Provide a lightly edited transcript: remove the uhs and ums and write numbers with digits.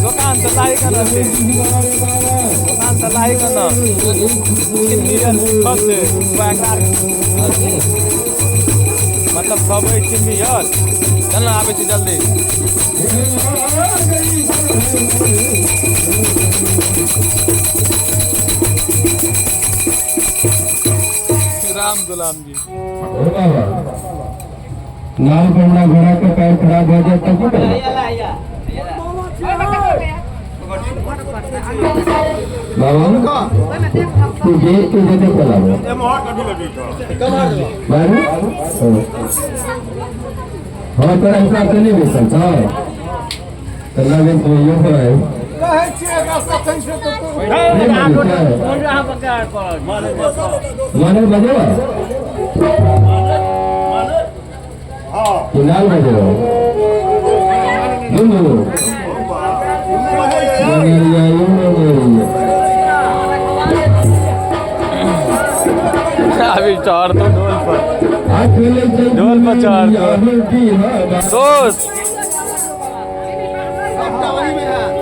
दोकान से लाई कऽ ने, दोकान से लाई कऽ ने चिन्नी आर लिखल छै। एकरा मतलब सब चिन्नी आर। चल ने, आबै छी जल्दी। राम गुलाम जी। लाल बंडा घोड़ा के पैर खराब हो जाए तो की करबै? बाबा, तू देख के जगह चलाबो बाबू। हाँ, तोरा हिसाब से नहीं बेचल छौ तऽ लगे तो यो है नहीं बजै छै। माने बजेबा कि लाल बजेबा? दुनू मंगरिया, यो मंगरिया। अभी चढ़ तो ढोल पर, ढोल पर चढ़ तो दोस्त।